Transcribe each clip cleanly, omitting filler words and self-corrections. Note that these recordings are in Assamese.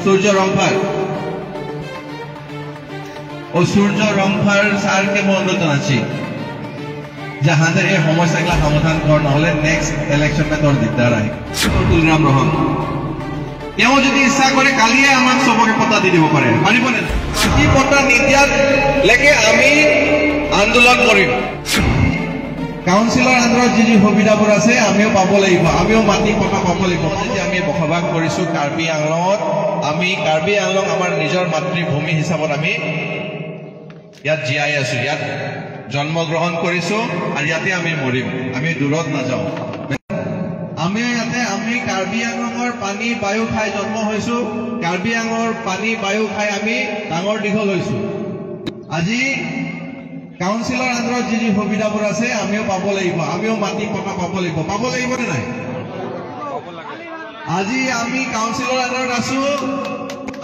সূৰ্য ৰংফাৰ। ও সূৰ্য ৰংফাৰ ছাৰকে মই অনুৰোধ জনাইছি যে হাঁতে এই সমস্যাগিলা সমাধান কৰ, নহ'লে নেক্সট ইলেকশ্যন তোৰ দিগদাৰ আহে। তুলিৰাম ৰহন তেওঁ যদি ইচ্ছা কৰে কালিয়ে আমাক চবকে পত্তা দি দিব পাৰে, পাৰিবনে? কি পত্তা নিদিয়ালৈকে আমি আন্দোলন কৰিম। কাউন্সিলৰ আণ্ডাৰত যি যি সুবিধাবোৰ আছে আমিও পাব লাগিব, আমিও মাটি পট্টা পাব লাগিব। যেতিয়া আমি বসবাস কৰিছোঁ কাৰ্বি আংলঙত, আমি কাৰ্বি আংলং আমাৰ নিজৰ মাতৃভূমি হিচাপত আমি ইয়াত জীয়াই আছোঁ, ইয়াত জন্মগ্ৰহণ কৰিছোঁ আৰু ইয়াতে আমি মৰিম, আমি দূৰত নাযাওঁ। আমি ইয়াতে আমি কাৰ্বি আংলঙৰ পানী বায়ু খাই জন্ম হৈছোঁ, কাৰ্বি আংলঙৰ পানী বায়ু খাই আমি ডাঙৰ দীঘল হৈছোঁ। আজি কাউন্সিলৰ আণ্ডাৰত যি যি সুবিধাবোৰ আছে আমিও পাব লাগিব, আমিও মাটি পট্টা পাব লাগিব। পাব লাগিব নে নাই? আজি আমি কাউন্সিলৰ আণ্ডাৰত আছো,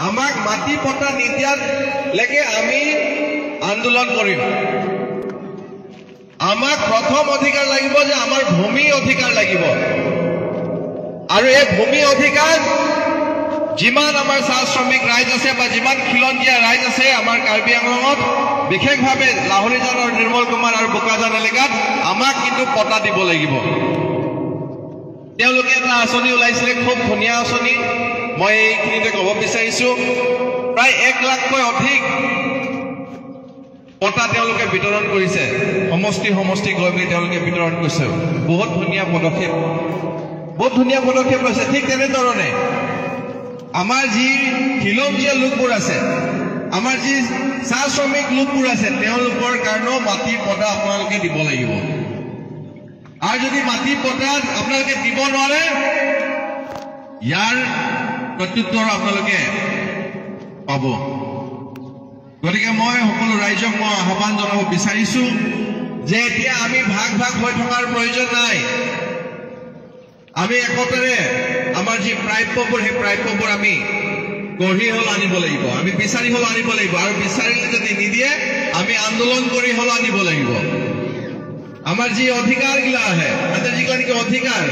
আমাক মাটি পট্টা নিদিয়ালৈকে আমি আন্দোলন কৰিম। আমাক প্ৰথম অধিকাৰ লাগিব যে আমাৰ ভূমি অধিকাৰ লাগিব, আৰু এই ভূমি অধিকাৰ যিমান আমাৰ চাহ শ্ৰমিক ৰাইজ আছে বা যিমান খিলঞ্জীয়া ৰাইজ আছে আমাৰ কাৰ্বি আংলঙত, বিশেষভাৱে লাহৰীজানৰ নিৰ্মল কুমাৰ আৰু বোকাজান এলেকাত আমাক কিন্তু পট্টা দিব লাগিব। তেওঁলোকে এটা আঁচনি ওলাইছিলে, খুব ধুনীয়া আঁচনি, মই এইখিনিতে ক'ব বিচাৰিছোঁ। প্ৰায় 1 লাখকৈ অধিক পট্টা তেওঁলোকে বিতৰণ কৰিছে, সমষ্টি সমষ্টি গৈ মেলি তেওঁলোকে বিতৰণ কৰিছে। বহুত ধুনীয়া পদক্ষেপ, বহুত ধুনীয়া পদক্ষেপ লৈছে। ঠিক তেনেধৰণে আমাৰ যি খিলঞ্জীয়া লোকবোৰ আছে, আমাৰ যি চাহ শ্ৰমিক লোকবোৰ আছে, তেওঁলোকৰ কাৰণেও মাটিৰ পট্টা আপোনালোকে দিব লাগিব। আৰু যদি মাটিৰ পট্টা আপোনালোকে দিব নোৱাৰে, ইয়াৰ প্ৰত্যুত্তৰ আপোনালোকে পাব। গতিকে মই সকলো ৰাইজক মই আহ্বান জনাব বিচাৰিছো যে এতিয়া আমি ভাগ ভাগ হৈ থকাৰ প্ৰয়োজন নাই। আমি একতাৰে আমাৰ যি প্ৰাপ্যবোৰ, সেই প্ৰাপ্যবোৰ আমি গঢ়ি হ'লেও আনিব লাগিব, আমি বিচাৰি হ'লেও আনিব লাগিব, আৰু বিচাৰিলে যদি নিদিয়ে আমি আন্দোলন কৰি হ'লেও আনিব লাগিব। আমাৰ যি অধিকাৰগিলা আহে, আমাদেৰ যিগিলা নেকি অধিকাৰ,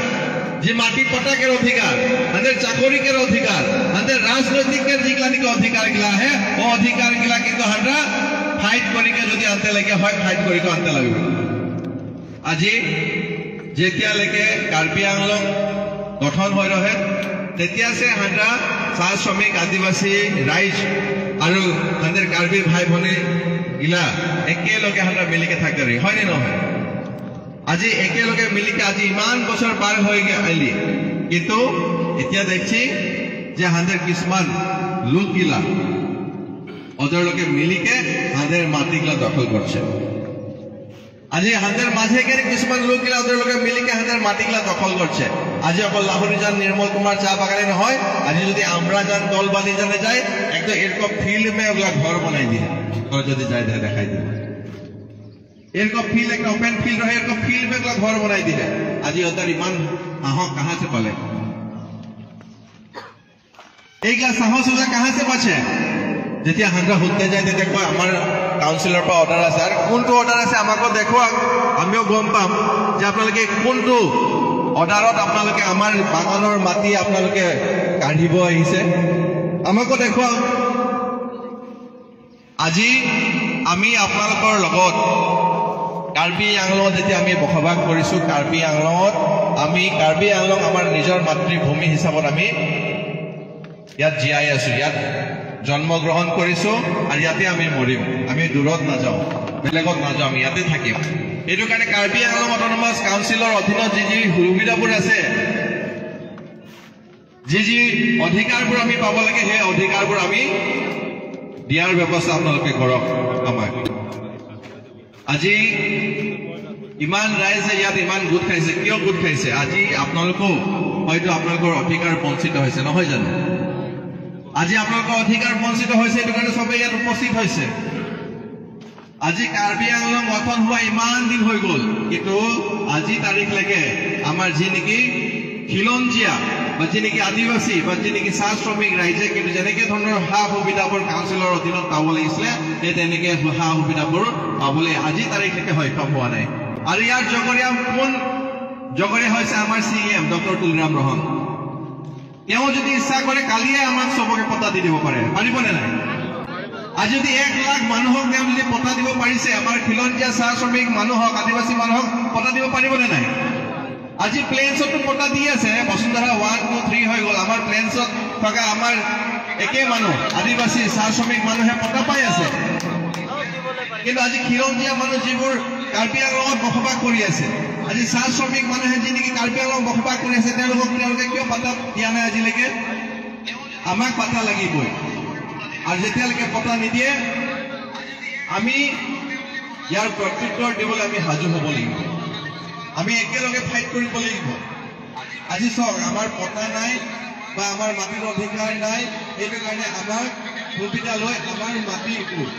যি মাটি পটাকেৰ অধিকাৰ, আমাদেৰ চাকৰিকেৰ অধিকাৰ, আমাদেৰ ৰাজনৈতিকেৰ যিগিলা নেকি অধিকাৰগিলা আহে, ও অধিকাৰগিলা কিন্তু আমৰা ফাইট কৰিকে যদি আনতে লাগে হয়, ফাইট কৰিকে আনতে লাগিব। আজি যেতিয়ালৈকে কাৰ্বি আংলং গঠন হৈ ৰহে, তেতিয়াছে হাণ্ডা চাহ শ্ৰমিক আদিবাসী ৰাইজ আৰু হাণ্ডেৰ কাৰ্বি ভাই ভনী গিলা একেলগে হাণ্ডা মিলিকে থাকতে পাৰি, হয়নে নহয়? আজি একেলগে মিলিকে আজি ইমান বছৰ পাৰ হৈ আহিলি, কিন্তু এতিয়া দেখছি যে হাণ্ডেৰ কিছুমান লোকগিলা ওদের মিলিকে হাঁদের মাটিগিলা দখল করছে। আজি হাঁদের মাঝে গেলে কিছুমান লোকগিলা ওদের মিলিকে হাঁদের মাটিগিলা দখল করছে। আজি অকল লাহৰীজান নিৰ্মল কুমাৰ চাহ বাগানে নহয়, আজি যদি আমরা যান দলবালি জানে যায়, একদম এরকম ফিল্ড মে ওগুলা ঘর বানাই দিয়ে যদি যায় দেখাই দিব। এরকম ফিল্ড, একটা ওপেন ফিল্ড রহে, এরকম ফিল্ড মে ওগুলা ঘর বানাই দিলে। আজি ওদের ইমান সাহস কাহা সে পালে? এইগিলা সাহস ওরা কাহা সে পাচ্ছে? যেতিয়া হাঁটা সুধতে যায় তেতিয়া কয় আমাৰ কাউন্সিলৰ পৰা অৰ্ডাৰ আছে। আৰু কোনটো অৰ্ডাৰ আছে আমাকো দেখুৱাক, আমিও গম পাম যে আপোনালোকে কোনটো অৰ্ডাৰত আপোনালোকে আমাৰ বাগানৰ মাটি আপোনালোকে কাঢ়িব আহিছে, আমাকো দেখুৱাক। আজি আমি আপোনালোকৰ লগত কাৰ্বি আংলঙত যেতিয়া আমি বসবাস কৰিছোঁ, কাৰ্বি আংলঙত আমি কাৰ্বি আংলং আমাৰ নিজৰ মাতৃভূমি হিচাপত আমি ইয়াত জীয়াই আছোঁ, ইয়াত জন্মগ্ৰহণ কৰিছোঁ আৰু ইয়াতে আমি মৰিম, আমি দূৰত নাযাওঁ, বেলেগত নাযাওঁ, আমি ইয়াতে থাকিম। এইটো কাৰণে কাৰ্বি আংলং অট'নমাছ কাউন্সিলৰ অধীনত যি যি সুবিধাবোৰ আছে, যি যি অধিকাৰবোৰ আমি পাব লাগে, সেই অধিকাৰবোৰ আমি দিয়াৰ ব্যৱস্থা আপোনালোকে কৰক আমাক। আজি ইমান ৰাইজে ইয়াত ইমান গোট খাইছে, কিয় গোট খাইছে? আজি আপোনালোকেও হয়তো আপোনালোকৰ অধিকাৰ বঞ্চিত হৈছে, নহয় জানো? আজি আপোনালোকৰ অধিকাৰ বঞ্চিত হৈছে, এইটো কাৰণে চবেই ইয়াত উপস্থিত হৈছে। আজি কাৰ্বি আংলং গঠন হোৱা ইমান দিন হৈ গ'ল, কিন্তু আজি তাৰিখলৈকে আমাৰ যি নেকি খিলঞ্জীয়া বা যি নেকি আদিবাসী বা যি নেকি চাহ শ্ৰমিক ৰাইজে কিন্তু যেনেকে ধৰণৰ সা সুবিধাবোৰ কাউন্সিলৰ অধীনত পাব লাগিছিলে, সেই তেনেকে সা সুবিধাবোৰ পাবলৈ আজি তাৰিখলৈকে সক্ষম হোৱা নাই। আৰু ইয়াৰ জগৰীয়া কোন? জগৰীয়া হৈছে আমাৰ CM doctor Tuliram Rohan. তেওঁ যদি ইচ্ছা কৰে কালিয়ে আমাক চবকে পট্টা দি দিব পাৰে, পাৰিবনে নাই? আজি যদি 1 লাখ মানুহক তেওঁ যদি পট্টা দিব পাৰিছে, আমাৰ খিলঞ্জীয়া চাহ শ্ৰমিক মানুহক, আদিবাসী মানুহক পট্টা দিব পাৰিবনে নাই? আজি প্লেন্সতো পট্টা দি আছে, বসুন্ধৰা 1 2 3 হৈ গ'ল। আমাৰ প্লেন্সত থকা আমাৰ একে মানুহ আদিবাসী চাহ শ্ৰমিক মানুহে পট্টা পাই আছে। কিন্তু আজি খিলঞ্জীয়া মানুহ যিবোৰ কাৰ্বি আংলঙত বসবাস কৰি আছে, আজি চাহ শ্ৰমিক মানুহে যি নেকি কাৰ্বি আংলঙত বসবাস কৰি আছে, তেওঁলোকে কিয় পাত্তা দিয়া নাই আজিলৈকে? আমাক পাত্তা লাগিবই। আৰু যেতিয়ালৈকে পট্টা নিদিয়ে আমি ইয়াৰ প্ৰত্যুত্তৰ দিবলৈ আমি সাজু হ'ব লাগিব, আমি একেলগে ফাইট কৰিব লাগিব। আজি চাওক, আমাৰ পট্টা নাই বা আমাৰ মাটিৰ অধিকাৰ নাই, সেইটো কাৰণে আমাক সুবিধা লৈ আমাৰ মাটিবোৰ,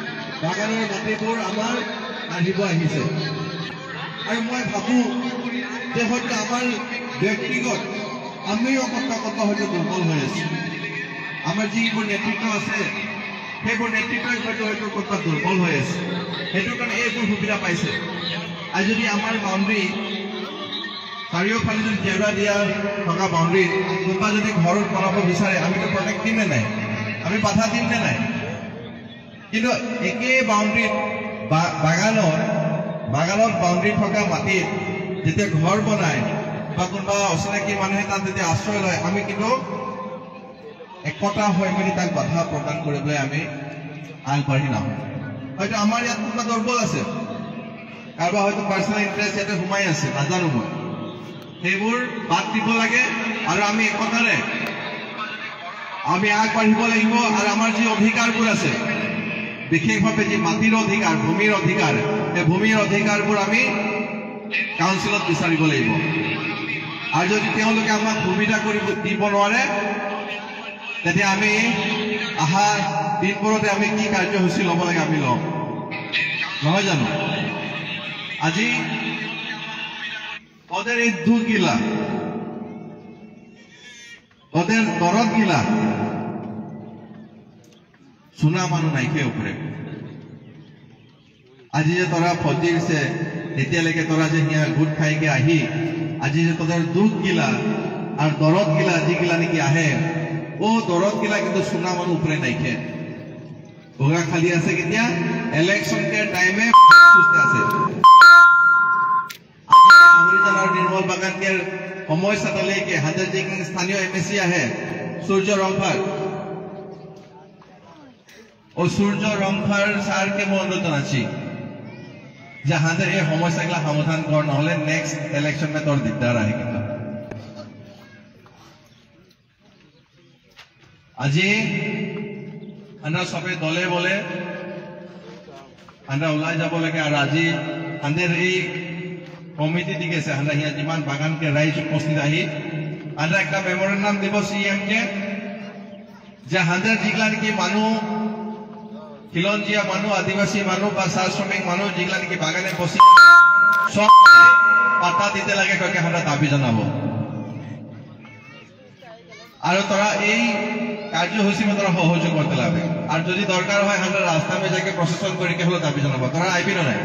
বাগানৰ মাটিবোৰ আমাৰ আহিব আহিছে। আৰু মই ভাবো যে হয়তো আমাৰ ব্যক্তিগত আমিও ক'তবা হয়তো দুৰ্বল হৈ আছো। আমাৰ যিবোৰ নেতৃত্ব আছে সেইবোৰ নেতৃত্বই হয়তো ক'তবা দুৰ্বল হৈ আছে, সেইটো কাৰণে এইবোৰ সুবিধা পাইছে। আজি যদি আমাৰ বাউণ্ডেৰী চাৰিওফালে যদি জেওৰা দিয়া থকা বাউণ্ডেৰী কোনোবা যদি ঘৰত বনাব বিচাৰে, আমিতো প্ৰটেক্ট দিম নে নাই? আমি বাধা দিম নে নাই? কিন্তু একে বাউণ্ডেৰীত বাগানত বাউণ্ডেৰী থকা মাটিত যেতিয়া ঘৰ বনায় বা কোনোবা অচিনাকি মানুহে তাত যেতিয়া আশ্ৰয় লয়, আমি কিন্তু একতা হৈ মেলি তাক বাধা প্ৰদান কৰিবলৈ আমি আগবাঢ়ি নাহোঁ। হয়তো আমাৰ ইয়াত কোনোবা দুৰ্বল আছে, কাৰোবাৰ হয়তো পাৰ্চনেল ইণ্টাৰেষ্ট ইয়াতে সোমাই আছে, নাজানো মই। সেইবোৰ বাদ দিব লাগে আৰু আমি একতাৰে আমি আগবাঢ়িব লাগিব। আৰু আমাৰ যি অধিকাৰবোৰ আছে, বিশেষভাৱে যি মাটিৰ অধিকাৰ, ভূমিৰ অধিকাৰ, সেই ভূমিৰ অধিকাৰবোৰ আমি কাউন্সিলত বিচাৰিব লাগিব। আৰু যদি তেওঁলোকে আমাক সুবিধা কৰি দিব নোৱাৰে, তেতিয়া আমি অহা দিনবোৰতে আমি কি কাৰ্যসূচী ল'ব লাগে আমি ল'ম, নহয় জানো? আজি ওদেৰ এই দুখ গিলা, ওদেৰ দৰদ গিলা শুনা মানুহ নাইকিয়া উপৰে। আজি যে তোৰা ফজি দিছে, তেতিয়ালৈকে তোৰা যে সিয়া গোট খাইকে আহি আজি যে তোদেৰ দুখ গিলা আৰু দৰদ গিলা যিগিলা নেকি আহে, ও দৰদ গিলা কিন্তু শুনা মানুহ উপৰে নাইকিয়া। ওৰা খালি আছে কেতিয়া ইলেকশন কে টাইমে আছে। হৰিজন আৰু নিৰ্মল বাগান সমস্যাটালৈকে হাজাৰ যিখিনি স্থানীয় এম এছ চি আহে, সূৰ্য ৰংফাৰ, ও সূৰ্য ৰংফাৰ ছাৰকে মই অনুৰোধ জনাইছি যে হাঁতে এই সমস্যাগিলা সমাধান কৰ, নহ'লে নেক্সট ইলেকশ্যন মে তোৰ দিগদাৰ আহে। কিন্তু আজি আমৰা সবে দলে বলে আমৰা ওলাই যাব লাগে। আৰু আজি আমাদেৰ এই কমিটি দি গেছে, আমৰা হিয়া যিমান বাগানকে ৰাইজ উপস্থিত আহি আমৰা একটা মেমোৰেন্ডাম দিব সিএম কে যে হাঁদেৰ যিগলা নেকি মানুহ, খিলঞ্জীয়া মানুহ, আদিবাসী মানুহ বা চাহ শ্ৰমিক মানুহ যিগলা নেকি বাগানে বসি সব পাতা দিতে লাগে কয়েক আমরা দাবি জনাব। আৰু তোৰা এই কাৰ্যসূচী তোরা সহযোগ করতে লাগবে। আর যদি দরকার হয় আমরা রাস্তা মে যাকে প্রশাসন করে হলো দাবি জানাবো। তোরা আইবি না নাই?